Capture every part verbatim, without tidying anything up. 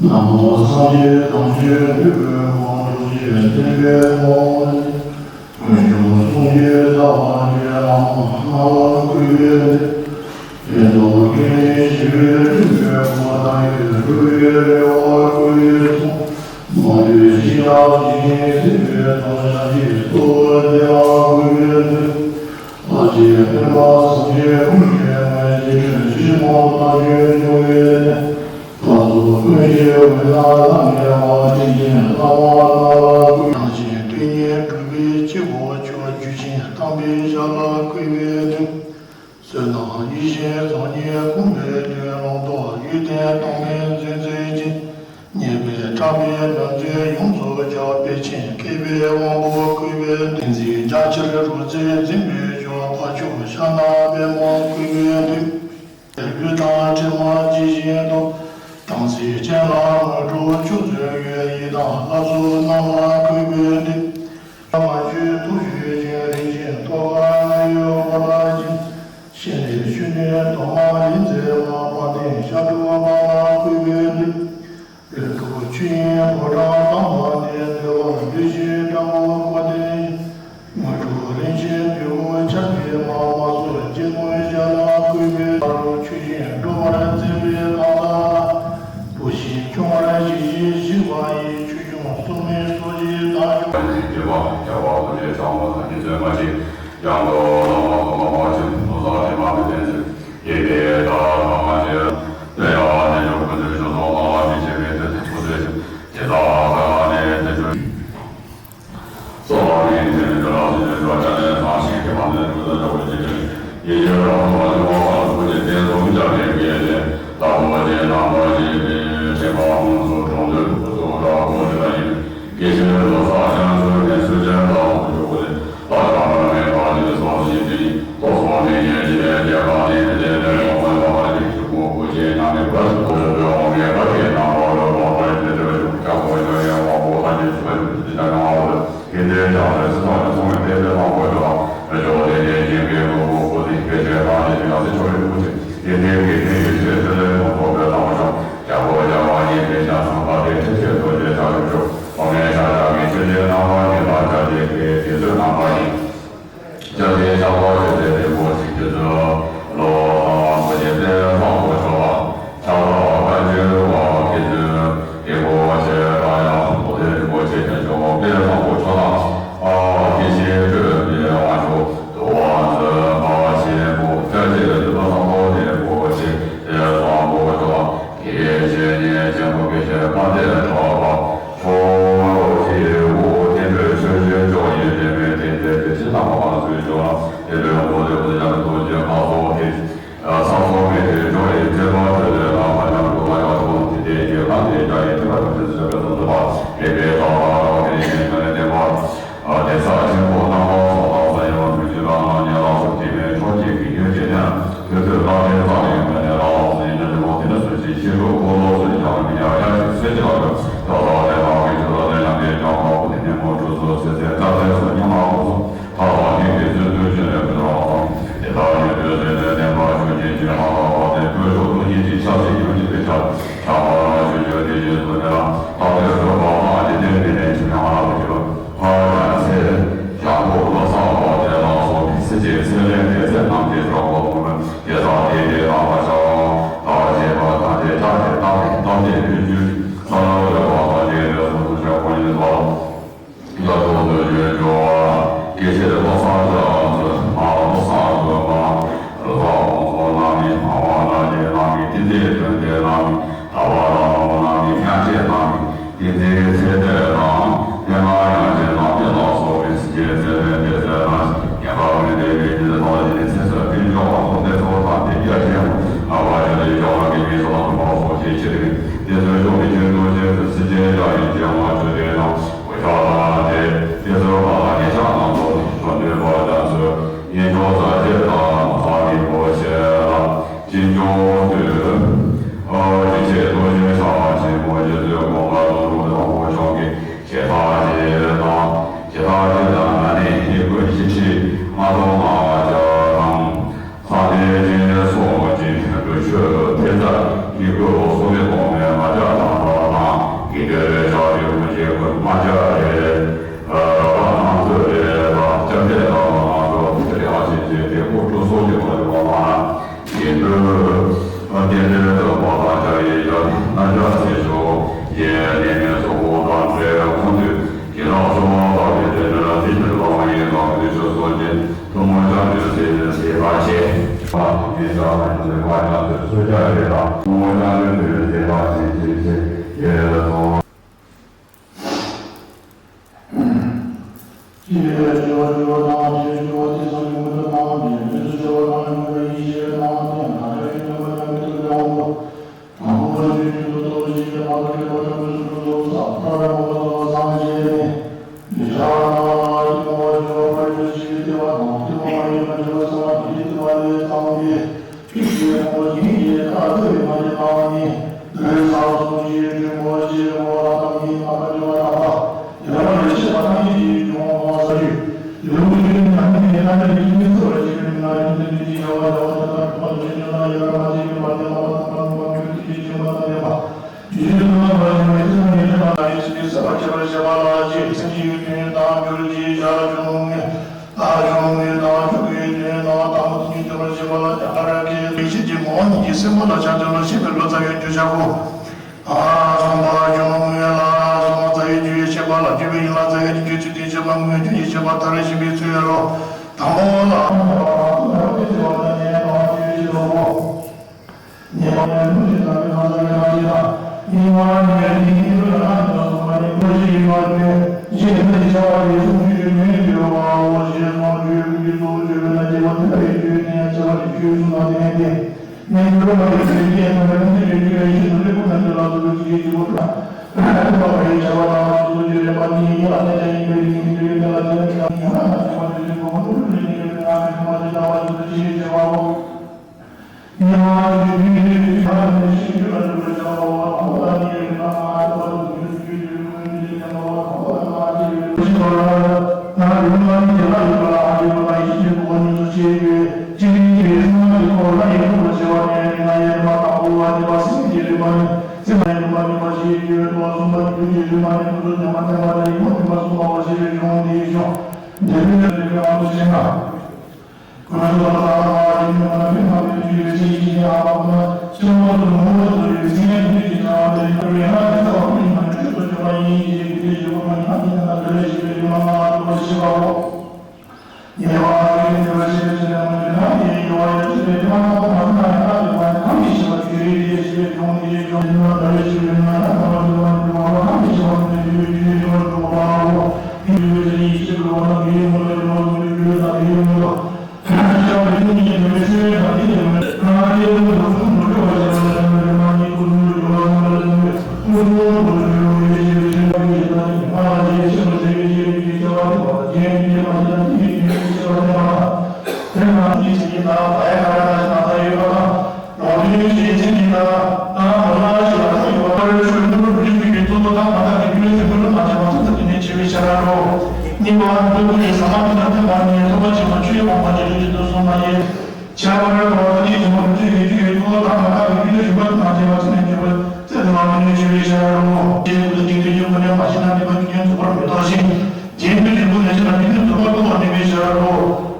ན་མོ་སངས་རྒྱས་དམ་ཆོས་འདུས་པའི་དབང་། རྡོ་རྗེ་སེམས་དཔའི་དབང་། སྔོན་བྱུང་སངས་རྒྱས་ཟབ་པ་ཉིད། ལྷ་མོ་སྣང་བ་བསྐུལ་བའི་མཐུ། ཡོན་ཏན་ཀུན་ལས་ཞི་བའི་སྤྲུལ་པའི་སྐུ། བདག་ཉིད་འགྲོ་བའི་རེ་བ་བསྐུལ་བའི་གསུང་། མ་ལུས་ཤིང་རྟ་བཞིན་གཟིགས་པའི་མཐུ། ཞབས་ཀྱི་ཏོག་བདེ་བ་བསྐུལ་བའི་མཐུ། ལྷ་ཆེན་སྨན་པ་སངས་རྒྱས་ཀུན་གྱི་དངོས། རྗེ་དྲུང་ཆེན་ཞི་བ་ལྷ་ཆོས་འབྱུང་བའི་གནས། ལྷ་ཚོགས་ཀུན་གྱི་དབུས་ན་ལྷང་ངེ་བ། དྲིན་ཅན་བླ་མ་སྣང་བ་བསྐུལ། ཐམས་ཅད་དོན་གཉིས་གྲུབ་པའི་སྤྱི་བོ་མཆོག་རྒྱུད་ཆེན་དམ་པའི་ཞབས་ལ་བསྐུལ་བའི་མཐུ། བསོད་ནམས་ཡེ་ཤེས་ཟབ་ཉིད་སྐུ་འཕེལ་དོན། ལུང་རྟོགས་ཡོན་ཏན་དྭངས་མའི་མཛོད་འཛིན་ཅིང་། ཉེས་པའི་ཕྲག་པའི་དམ་རྫས་ཡོངས་སུ་བྱ། དཔལ་ཆེན་མཁས་པའི་དབང་པོ་བསྐུལ་བའི་མཐུ། ཏིང་འཛིན་རྒྱ་ཆེར་རོལ་རྩེད་འཛིན་པའི་མཆོག་འཕགས་མཆོག་ཕྱག་ན་པདྨོ་བསྐུལ་བའི་མཐུ། ལུས་དང་གྲིབ་མ་ཇི་བཞིན་དུ། དམ་ཚིག་ཅན་ལ་དངོས་གྲུབ་མཆོག་སྩོལ་བའི། ཡི་དམ་ལྷ་ཚོགས་རྣམས་ལ་བསྐུལ་བའི་མཐུ། ལྔ་བཅུའི་ཐུགས་ཞུགས་ཤིང་། རིན་ཆེན་ཐོད་པ་ལྔ་ཡི་འོག་ལ་བཅིངས། ཕྱི་ནས་ཆོས་སྐྱོང་དུ་མ་ལས་མཛད་པ། དཔལ་ལྡན་ཞབས་དྲུང་པ་ལ་བསྐུལ་བའི་མཐུ། ལུས་སྟོབས་ཆོས་དབྱིངས་ཕོ་བྲང་དམ་པ་ནས། འདོད་པ་ལུས་ཅན་སྤྲང་པོ་བཀའ་དྲིན་ཅན། དངོས་གྲུབ་རིན་ཆེན་དུས་འཁོར་ཆར་འབེབས་མ། མ་སོགས་སྐྱེ་དངོས་ཞལ་ལ་བསྐུལ་བའི། ལྷ་རུ་ཆོས་སྦྱིན་སྒྲུབ་པར་འཛིན་པའི་གང་ཟག་ལ། བུ་བཞིན་ཆུང་བར་གཤེགས་ཤིང་བཞུགས་པ་ཡི། ཆོས་སྐྱོང་སྲུང་མའི་ཚོགས་ཀྱིས་བདག་སྐྱོང་། རྒྱལ་བ་རྒྱལ་བ་རྡོ་རྗེ་འཆང་ངོ་། ཉེར་འཚོའི་མ་ཕྱི་ཡང་དུ་བླ་མ་གོང་མ་མ་ཕྱི་ལོ་ཙཱ་བི་མ་མི་བསྟན་ཚུལ། ཡེ་ཏེ་ད་ཐ་མ་ཅེ། དེ་ཡང་གནས་མཆོག་ཀུན་འདུས་ཆོས་ཚོགས་ལ་མི་ཕྱེད་པའི་དོན་དུ་ཐུགས་བརྩེ་ཞིང་། དེ་དག་ལ་ནི་དེ་ཆོས། སོ་ལ་ནི་དེ་ནི་དེ་ལ་སུ་ཆོས་ཆོས་ཅན་ནས་ཚང་ཞིང་གི་བ་ནི་ཀུན་ཏུ་འཇོག་པའི་ཇི་ལྟར་ཡེ་ཤེས་རང་སོ་མ་ལུས་པ་ལ་སྐུ་ཅི་སྟེ་འཛོམས་བྱ་བའི་དགེ་ལས་ལྟ་བུ་ཅན་རྣམ་པར་ཤེས་པའི་དྲན་པ་ཀུན་སུ་གྲོང་དུ་སྐུ་གཟུགས་འདྲ་བོ་དེ་ལ་ཡིན། དགེ་བཤེས་ལོ་ཙཱ་བྱང་ཆུབ་ཀྱི་ཚུལ་ཅན་ལ་འོང་འཇུག་པ་ལས། ལྷ་དང་མི་མེད་པ་ཉིད་སོགས་ཞིག་ཏེ། ལྟོ་ཚོགས་མི་ཉན་ཞི་བའི་རྒྱལ་ཁམས་ནི། དེ་ནས་འོང་བའི་བར་གྱི་ཆུ་བོ་བུ་ཆེན་ནང་གི་བར་དུ་འོང་བའི་བར་གྱི་ནང་བར་བར་བར་གྱི་དུས་ཀྱང་བོ་ཡོ་ཡང་བ་བོ་ལྷ་ཀྱི་ཆུ་བོ་ཆུ་ཆེན་ནང་བ་དེ་དེ་ཀྱང་རེ་སུ་དང་ནི་ཚོགས་མི་དེ་དེ་དང་བོ་དེ་དང་མི་འཇོག་དེ་དེ་ཉན་པའི་ལོ་བོ་བོ་དེ་དེ་ཆེ་དང་དེ་ཡང་སྲིད་ཆོ་རི་བུ་ཆེ་དེ་དེ་དེ་དེ་ཡོད་ཆེ་དེ་ལས་མོ་བོ་བོ་དང་བོ་ཆོ། རྒྱལ་པོ་རྒྱལ་བ་ཉིད་དེ་ཤ་ཚང་པ་དེ་ཁྲི་ཆེན་རྡོ་རྗེ་ལྟ་བུ་ཤོག་ཨོ་མའི་ཤ་ཤ་གི་ཆོས་ཀྱི་རྣམ་པ་ཉིད་ལ་བྱ་སྟེ་དེ་དེ་ཚོའི་རྣམ་པ་ཡིན། བྱ་སྟེ་ཤ་བ་ཆོས་དེ་དེ་གོ་ཞིག་དེ་ཚོའི་ལོ་དང་གོ་ཆེ་དེ་བ་གོ་ཤོག་ལ་ཤ་བ་བ་ཆོས་བ་དེ་ཚོའི་དེ་གོ་ཆེ་ད་ཡང་གོ་དེ་གོ་ཆེ་དེ་ཤོག་དེ་བ་གོ་ཤོག་ལ་ཨ་དེ་ཤེས་སྤྲོས་པའི་དབང་ཤོག་དུ་བ་ཚོས་མ་བྱེད་པོ་བྱ་སྟེ་དེ་ཚོ་བ་དང་གོ་དེ་གོ་ཆེ་དེ་བ་གོ་ཤོག་ལ། དེའི་རྗེས་ནས་ཆེན་པོ་དགེ་བཤེས་དཔལ་ལྡན་གྲགས་པ་མཆོག་ལོ་ཞེས་འུ་བསྟན་པའི་ཆོས་བརྒྱུད་སྐྱོང་ཡུལ་དེ་མེད་དེ་འདས་དེ་ཕྱི་ལ་མ་བ་ཚུལ་འབྱུང་ལ་དེ་ལོའི་འོག་ལས་བུ་ཡང་དུ་རྒྱུ་ཁ་སོགས་ཏེ། ས་སོགས་མེད་དེ་འབྱུང་བའི་མཛད་པ་ཐོས་ལས་ལ་མ་ཉམས་སུ་ལ་ཡང་དུ་དེ་དེའི་རྒྱུད་ལ་དེ་རྒྱ་ཡི་ཐེག་པ་ཐམས་ཅད་ཟབ་པའི་དོན་དུ་བ་མེད་པའི་ཐོག་ལ་རང་དེ་བཞིན་ཀུན་ལས་བརྟེན་པ། དེ་ས་ཆེན་པོ་རྣམ་པ་སོགས་ལ་ས་ཡི་བ་མུ་ཇི་ལ་ལ་ཉེ་ལ་སོགས་དེ་མེད་ཕྱོགས་ཀྱི་གི་ཡོད་ཅེ་ནས་དུས་ཚོད་ལ་དེ་ས་ཡི་བ་ནས་ལ་ལ་སོགས་ཡིན་ན་དེ་མོ་དེ་ནས་སོ་ཅི་ཤེས་རོགས་གོ་ལོ་སོ་ཡི་ཡང་མི་ཡང་ཡང་ཞིག་སོ་ཅི་ལ་ཡོད་ད་ལ་དེ་ལ་གི་ཆུ་ལ་དེ་ཡང་དེ་ཀྱང་མ་བུ་དེ་ནས་མོ་གྲུ་སོ་སེ་སེ་ཙ་སེ་སོ་ཉི་མ་བུ་སོ་ད་ལ་དེ་དེ་ སེམས་ཅན་ཡོངས་ཀྱི་སྐྱེ་བ་བཅུ་དྲུག་དང་། འོད་ཆགས་དང་བཅས་ཏེ་ཚུར་ལ་ཉེ་ཆར་རྣམས་སུ་འགྲོ་འདོད་པ་རྒྱ་མཚོའི་ཡིད་འཇོག་ས་ཅིག་དང་མ་ཧཱ་རིན་པོ་ཆེ་ལ་ཅི་འབྱུང་དུས། ཨ་ཇི་སྐད་དུ་ཞེས་བྱ་བ་ཆེན་པོ་རྗེ་བཙུན་དགོངས་པ་དོན་གྲུབ་དང་པོ་མཆོག་གིས་ཞལ་ཐག་བཅད་དང་། ཞལ་ཐག་བཅད་དང་ན་ནི་ཡི་གུ་ཞི་ཁྲི་ལྔ་སྟོང་ལྔ་བརྒྱ་དང་། ལྷ་ལྡན་སྤྱན་སོགས་ཀྱི་འགྲུལ་ཆོས་ཐེབས་རྩ་ཡི་གུ་སོ་བརྒྱད་སྟོང་མེད་ལྔ་བརྒྱ་ཐམ་པ་དང་། དགེ་འདུན་ལས་བྱ་བའི་དངོས་གཞི་ཀུན་ལྔ་བརྒྱ་རེ། རབ་རྣམ་གསོལ་རེ་དང་། སྐྱབས་གནས་དང་ལ་ལ་སོགས་ཐེག་པ་ཆེན་པོའི་ཐེག་པ་དྲུག་སོགས་ཀྱི་ལོ་རྒྱུས་མ་ཡིན་པར་རྟེན་འབྲེལ་དུ་བ་དང་བྱ་བའི་ཡ་རྣམ་གཞག་ཆེ་ཆུང་རྒྱས་ནས་ནས་སོགས་པོ་དང་འབྲེལ་ཁོང་དུ་ཇི་ལྟར་གསོལ་བ་བཏབ་པའི་དེ་འདྲ་འདི་ཕྱིར་ལོག་ཡིན་ལོག་འདི་ཆོས་སོགས་ཀྱི་ཐུན་མོང་བྱང་ཆུབ་སེམས་མཛད་པ་ཞེས། ཐུན་མོང་བྱང་ཆུབ་སེམས་མཛད་པ་ཞེས་ཐུན་མོང་བྱང་ཆུབ་སེམས་མཛད་པ་ཞེས་ཞེས་ཞེས་ཞེས་སོ། ཅེས་སྤྱོད་པ་སྤྱོད་པ་དང་། ཞེས་སྤྱོད་པ་དེ་ཚོ་ཡོང་གི་དང་། ཞེས་སྤྱོད་པ་དང་ཡོང་བའི་ཡིད་ཆེས་དང་། དེ་ན་རེ་ཡོང་བ་ཡང་མི་ཐུབ་ཡོང་གོ། དང་པོ་ཆོས་ཀྱི་མཐུ་སྟོབས་ཀྱིས་ཀྱང་མ་ཐུབ་པའི་བར་དུ་མི་ཚུགས་པར་རྫོགས་སོ། ཨ་ར་མོ་བ་ཚོ་སངས་རྒྱས་ནས། མི་བྱ་བ་ལ་ཡིད་མོ་བ་བྱ་བ་བར་དུ་ཞི་བའི་བདེ་བ་དང་། བདེ་བ་མ་ཡིན་པ་བྱ་བ་ཚང་མ་དེའི་བདེ་བ་ལས་བཏང་སྟེ། ཁྱེད་ཀྱིས་མོ་ཡིན་གྱི་ཁ་ཐུབ་པའི་མ་ཡིན་ནའང་ནི། འདོད་ཆགས་སོགས་ཀྱི་འབྲས་བུ་ཆེ་བ་དང་ཡིན་ན་པ་བདེ་བ་དང་པ། བདེ་བ་ལས་ཆེ་བ་ཐམས་ཅད་ཀྱི་འབྱུང་བ་ས་རྒྱུ། ཡུལ་དུ་ཡུལ་ནི་ཉམས་ལེན་གྱི་རྣམ་པའི་ཀུན་ནས་འཚོ་བར་བྱེད་པའི་ནང་ཡུལ་དུ་ཡུལ་གྱི་བྱ་བ་བྱ་བ་དེ་དག་གྲུབ་པ་དང་ཤེས་བྱ་དང་ཡོད་པར་མ་བྱས་པའི་བར་དུ་མ་བར་དུ་མ་ལུས་པ་འགྱུར་ཏེ་ཡིད་ཆེས་པ་དང་ལྡན་པ། ཡུལ་དུ་མ་བར་ཡང་མེད་ཚེ་ཉེ་འབྲེལ་དང་ལ་ཡི་ཚེ་གསལ་བར་བྱེད་པར་བྱེད་པ་ལ་ཅེས་སེམས་ཀྱི་ཡུལ་དོན་དང་འགྱུར་ཅེས་བྱ་ལ་གྱུར་ནོ་ངེས། ཨ་གྱུར་ནོ་ངེས་དང་འགྱུར་བའི་དོན་དང་དང་པོ་དེ་ཉིད་སྟོན་པར་བྱེད་པ་ལ་ཀྱང་ཨ་ར་ཁའི་ཡེ་ཤེས་ཀྱི་ངོ་བོ་ཉིད་ཀྱི་སེམས་པ་ལ་ཆ་མཐུན་ལ་ཤེས་པའི་བློ་རྩ་བའི་རྒྱུ་བྱ་བོ། ཨ་གསུངས་པ་སྒྱུ་མ་དངོས་ལ་གསུངས་པ་རྩ་བའི་རྒྱུ་ཡི་ཤེས་པ་ལ་སྒྱུ་བའི་ཡིན་ལ་རྩ་བའི་རྒྱུ་ཚུལ་དེ་ཤེས་པ་དངོས་རྒྱུ་ཡི་ཤེས་པ་མཐར་ཕྱིན་པའི་ཚུལ་ཡོད་རོ། དང་པོ་ལ། ཉེ་བར་ནི་ལུགས་ཀྱི་བདག་པོའི་ཁ་ཟས་ཀྱི་ལྷ་ཆེན་དང་། ཉེ་བར་ནི་ལུགས་ཀྱི་ལྷ་ཆེན་དང་གསུངས་པ་ནི་བློ་ཞིག་ཡིན་པར་ཐལ། ཞེས་ནི་བྱ་བ་ཡི་གསུང་རྒྱུད་ཀྱི་ནུས་ཡོད་པའོ། ཞེས་སོགས་རྒྱུད་ཀྱི་གཙོ་བོ་བརྗོད་པས་ན་རྒྱས་པར་ཐལ་བའི་རྒྱུད་ནི་ཡང་ཆེ་བ་ནི་རྒྱུད་གསུམ་དང་ལྡན་ཏེ། ནི་འགྱུར་བ་ཡི་རྒྱུད་ཀྱི་ཐ་མའི་ལུགས་ཀྱི་རྒྱུད་ཀྱི་ཡེ་ཤེས་ནི་ལུས་པོ་རྣམས་ཀྱི་ལ་སོགས་པའི་ཚིག་གི་སྒྱུ་མ་ལ་ཐུག་པ་ཡི་བྱ་བ་དང་སོ་སོ་རྒྱུད་ལས་པ་ནི་ཡིད་ལ་གནས་པ་ཡིན་པའི་ལུགས་ཀྱི་རྒྱུད་ཀྱི་ལ་དེ་ནི་ཡང་ན་ཆེ་བ་རྒྱུད་ཀྱི་གོ་མ་ལུགས་ཀྱི་རྒྱུད་ཀྱི་ཐ་མའི་ལུགས་ཀྱི་བྱ་བ་ཡི་ཚིག་གི་སྒྱུ་མ་ལ། ཁྱད་པར་ར་བ་ནི་ཐུགས་ཀྱི་མ་ཆོས་ཡོད་པ་མ་ཅི་ལུས་ཀྱི་དུས་གསུམ་མ་ཡིན། ཁྱད་པར་ར་བ་ནི་ཐུགས་ཀྱི་མ་ཆོས་ཡོད་པ་མ་ཅི་ལུས་ཀྱི་དུས་གསུམ་མ་ཡིན། ཚེ་དང་བ་ནི་ཆོས་ཡོད་ཤར་རོ། ཅེས་ཀུན་ཏུ་དེང་དུས་ཀྱི་ཀུན་ནས་མ་ཤེས་ན་ནི་མ་ཀུན་ཉོན་ཚུགས་པར་མི་ཐོགས་ཤིང་། རྒྱན་དུ་རིང་པོ་ལས་ཤེས་ན་ནི་ནི་ཚུགས་པར་ཀུན་ནས་མི་ཤར་རོ།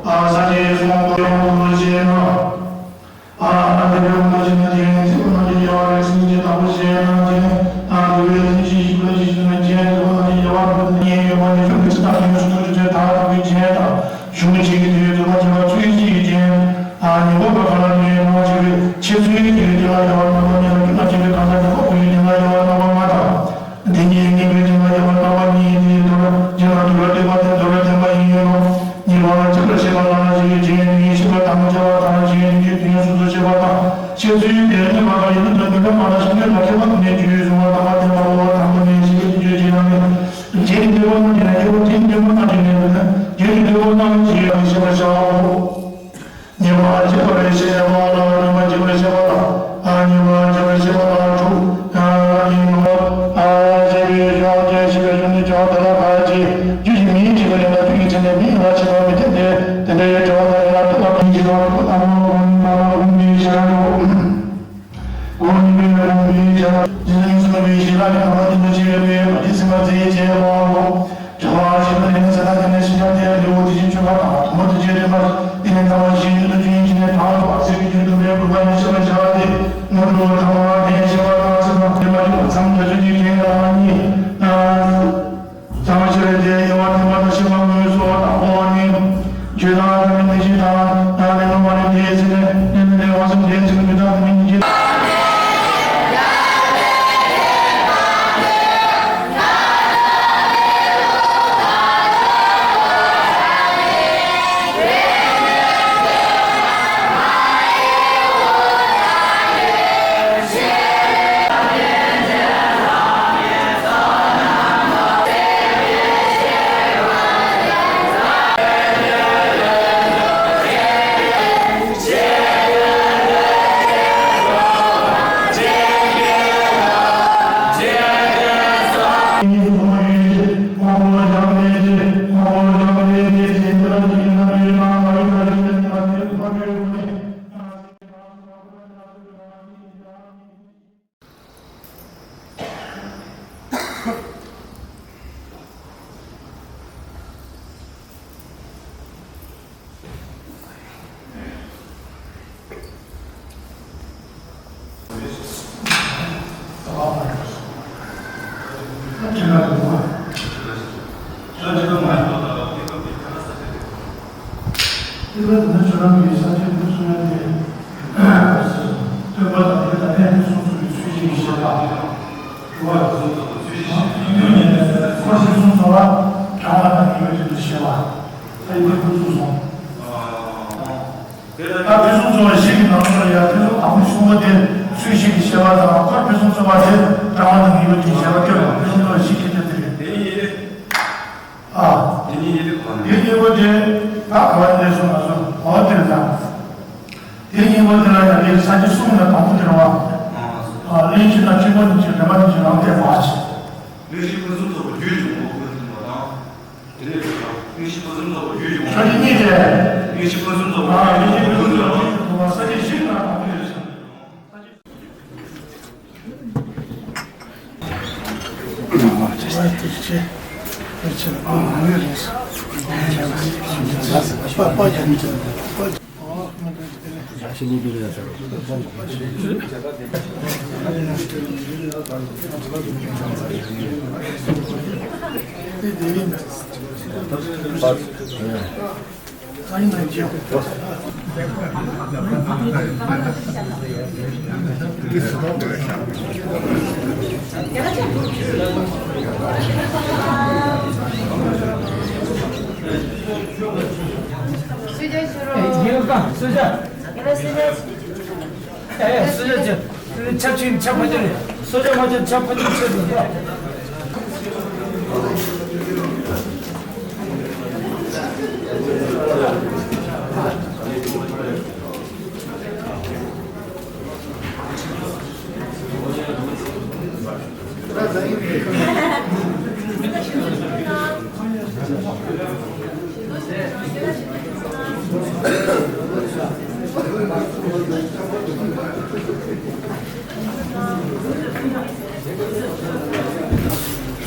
ཨ་ས་ཅེས་སོང་དོ་ཡོང་དོ་ཤེས་ན། ཨ་ན་དེ་བས་མ་ཤེས་ན་དེ་ཚེ་ཀུན་ན་དེ་ཡ་བ་རེ་སྲིད་ཀྱི་དང་པོ་ཤེས་ན་དེ། ཨ་དེ་བས་དེ་ཅི་ཞིག་ལ་ཅི་ཞིག་ན་ཅེས་དེ་བ་ན་དེ་ཡ་བ་རེ་སྲིད་ཡོད་པ་ནི་ཆུང་གི་ཚེ་དང་ཡོངས་སུ་ཐུགས་རྗེ་ཐག་གི་ཅེས་དང་། གཞུང་གཅིག་གི་དུས་སུ་མ་བྱས་པ་ཚུལ་གཅིག་གི་རྐྱེན། ཨ་ནི་འོག་པ་ག་ལ་ནི་མ་བྱས་པའི་ཆེད་ཚུལ་གྱི་རྐྱེན་ལ་ཡ་བ་རྣམ་པ་གཉིས་ལ་རྒྱུ་མ་བྱས་པའི་གང་ཟག་གི་འོག་པའི་རྐྱེན་ལ་ཡ་བ་རྣམ་པ་ལྔ་དང་། འདི་ཉིད་ངེས་པའི་རྐྱེན་ལ་ཡ་བ་རྣམ་པ་གཉིས་ཏེ། མདོར་རྒྱན་ལ་མདོར་བསྟན་པ་སྟེ་མདོར་བསྟན་པ་ཡིན་ནོ། གཉིས་པ་ཁྱབ་པར་བཤད་པ་ལ་ཞེས་བྱས་ནས་ཤེས་པ་དང་བྱ་བ་དང་ཞེས་ནས་རྒྱུ་དོན་སོ་སོར་བཤད་པ་དང་། ཆེད་ཚུལ་དེར་གནས་པ་གང་ཡིན་ན་དོན་མི་འདྲ་མ་འདྲ་ཞིང་དོན་ལ་ཁྱད་པར་དུ་ནས་རྒྱུའི་གཟུང་བ་དང་བ་དེ་མ་འོ་བ་ རྣམས་ཀྱིས་ཤེས་པར་བྱའོ། ཉི་མ་གཅིག་པར་ཤེས་པ་ལ་ཉི་མ་གཅིག་པར་ཤེས་པ་ལ། ཨ་ཉི་མ་གཅིག་པར་ཤེས་པ་ལ་དྲུག་ཨ་ཉི་མ། ཨ་ཞེས་པའི་ཕྱོགས་ཀྱི་ཤེས་པའི་རྒྱུ་ནི་ཕྱོགས་དེ་ལ་ཕལ་ཆེར་རྒྱུ་ཞིག་མིང་གཅིག་པ་ཡིན་ལ་རྒྱུ་ཡི་ཕྱིར་ནི་མིང་ལ་ཤེས་པ་མི་བརྟེན་ཏེ། དེ་འདྲའི་ཕྱོགས་དེ་ལ་དེ་ལ་ཕལ་ཆེར་རྒྱུ་ཞིག་དང་དེ་ལ་ཕལ་ཆེར་མིང་གཅིག་པ་ཡིན་ལ་དེ་ལ་ཕལ་ཆེར་མིང་གཅིག་པ་ཡིན་ལ་དྲུག་གོང་ནས་འཕེལ་བའི་གོང་འཕེལ་བྱ་བ། རྗེ་བཙུན་ཡོངས་སུ་རྫོགས་པའི་ཞི་ལྷག་གི་ཐོག་མ་དེ་ཚོ་ཅི་ཡོད་པའི་བ་དེ་ཚིག་མ་ཚིག་བྱས་པའོ། དྲི་བ་ཞིག་ལ་དེ་ནི་ས་ཐག་དེ་ནི་ཤིང་ཆ་དེ་ལེའུ་དེ་བཞིན་བྱུང་བ་དང་ཐོག་མ་དེ་བྱས་ཏེ་མ་དེ་ནི་ལྟ་བ་ཞིག་ཏུ་བྱུང་ཡིན་ཕྱིར་ནི་དང་པོ་ཟེར་བའི་རྒྱུན་དུ་མེད་དགོས་པ་ནི་ཤེས་པར་བྱ་སྟེ། སྔོན་འགྲོ་དང་པོ་དེ་ཤེས་པ་དང་ཚིག་དང་དེ་མ་བྱུང་བ་ཚང་མ་དེ་ཚོ་ཅིག་དྲན་ལ་ཨ་ནི། ཚང་མ་ཤེས་པའི་དེ་དབྱེ་བ་དེ་མ་དང་ཤེས་པ་དངོས་སུ་དང་པོ་ནི། ཆོས་དང་ཐ་མི་ནི་ཤེས་དང་ཐ་མི་ནི་མ་ནི་དེའི་ཚེ་ནི་ནི་ནི་ནི་འོ་སེམས་དེའི་ཚེ་ནི་མི་དང་མི་ནི་ཤེས། སྟོན་པ་དང་དེ་ལྟར་གནས་ལུགས་གསུངས་པའི་ཚུལ་བཞིན་གྱི་བཤད་པ། ཁོ་ཞེས་གསུངས་སོ། ཁོ་ཞེས་གསུངས་སོ་ལ་དྲང་བ་དང་ངེས་པའི་དོན་དུ་བཤད་པ། ད་ཡིན་པའི་ཁོ་ཚུལ་སོང་། ད་དེ་གསུངས་སོ་བ་ཞིག་གི་ནང་ལ་ཡང་དེ་ཚོ་དང་པོ་གསུངས་པ་དེ་ཚུལ་བཞིན་གྱི་བཤད་པ་དང་ཁོ་དེ་གསུངས་སོ་བ་དེ་དྲང་བ་དང་ངེས་པའི་དོན་བཤད་པ་སྐྱོན་དང་དེ་གསུངས་སོ་བ་ཞིག་གི་དེ་དེ་རེད། ཨ། དེ་གཉིས་ཡིན་དུས་གོ་ནས། དེ་གཉིས་པོ་དེ་ད་ག་བ་ནས་སོང་ན་སོང་འོ་དེ་ལ། དེ་གཉིས་པོ་དེ་ལ་ཡང་དེ་ས་བཅད་གསུམ་ལ་དང་པོ་དེ་རེད་བ། ཨ། གླེང་གཞི་དང་སྤྱི་པོ་ནི་ཅིག་རེ་བ་ནི་ཅིག་རང་བལྟས་མ་བྱེད། གླེང་གཞི་ཕུན་སུམ་ཚོགས་པ་རྒྱུད་ཀྱི་ངོ་བོ་ཀུན་ཟིན་པ་དང་། དེ་ནས་གླེང་གཞི་ཕུན་སུམ་ཚོགས་པ་རྒྱུད་ཀྱི་ངོ་བོ། ས་བཅད་གཉིས་དེ། གླེང་གཞི་ཕུན་སུམ་ཚོགས་པ་རྒྱུད་ཀྱི་ངོ་བོ་ཀུན་ཟིན་པ་དང་། ས་བཅད་བཞི་ལ་དང་པོ་དེ་རེད། སུ་ཇ་ཞུ་རོགས། ཡིན་ཀ་སུ་ཇ། ཡིན་ན་སུ་ཇ་ཞུ། ཨེ་སུ་ཇ་ཅི། ཆབ་ཆིན་ཆབ་ཕ་ཅིན་སུ་ཇ་མ་ཅིན་ཆབ་ཕ་ཅིན་ཆེ་དུ་ད།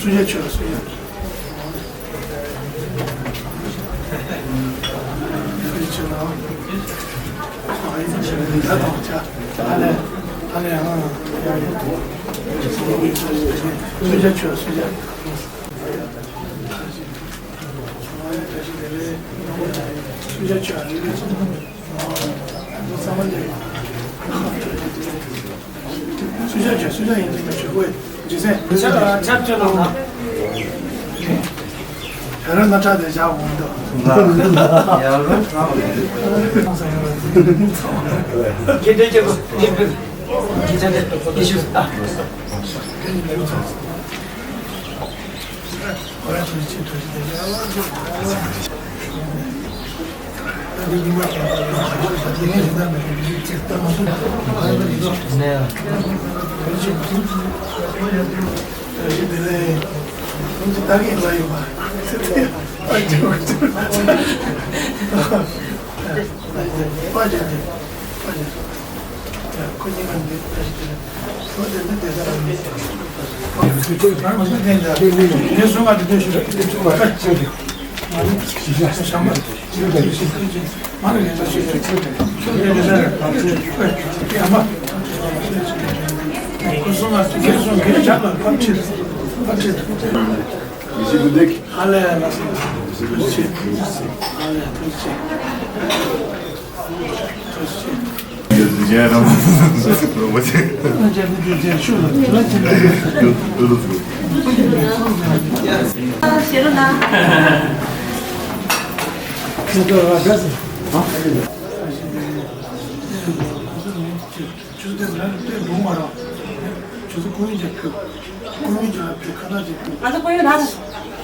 སུ་ཡ་ཆོས་སུ་ཡ། སུ་ཇ་ཆོས་སུ་ཇ་ཡིན་དུས་ཆོས་གོས་ཇི་སེ། ཆབ་ཆབ་ཆོས་ལ་ན། ད་རུང་ན་ཁྲག་དེ་བཞག་འོང་འདུག་ཁྱེད་དེ་ཁྱེད་ཁྱེད་ཁྱེད་ཆ་དེ་ཡེ་ཤུ་ཨ། ཁོ་རང་ཚོའི་ཆེད་དུ་ཞིག་དེ་ཡ་ལ་འཇོག་པ། ཆུ་ཚོད་དགུ་ཡོད་ལ་ཕུལ། དགུ་ཡོད་ལ་ཕུལ། ཁ་ན་ཅིག་ཕུལ། ང་ཚོ་དགུ་ཡོད་ལ།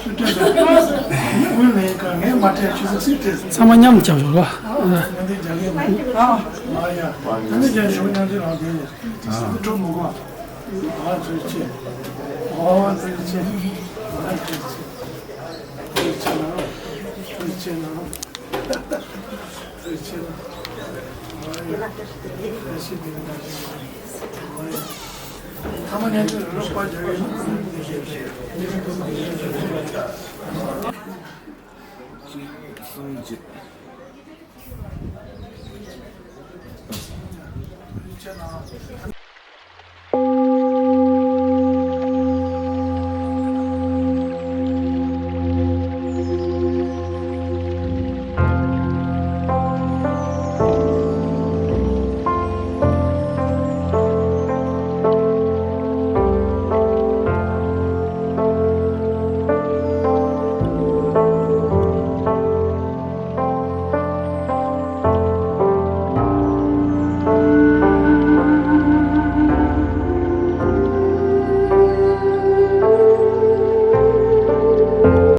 སུས་སྤྲད་སོང་། དངུལ་མེད་ཀ་ངས་མ་སྤྲད། ཆུ་ཚོད་སུས་སྤྲད་སོང་། ཚང་མ་མཉམ་རྒྱག་ཞོར་བ། ང་འདི་རྒྱག་གི་མ་རེད། ཨ་ཡ། ང་འདི་རྒྱག་ཞོར་མཉམ་འདི་རང་དེ་ཡོད། འདི་གྲོགས་མོ་གོ། ཨ་ཚོད་ཆེ། ཨ་ཚོད་ཆེ། ཨ་ཚོད་ཆེ། ཚོད་ཆེ་ན། ཚོད་ཆེ་ན།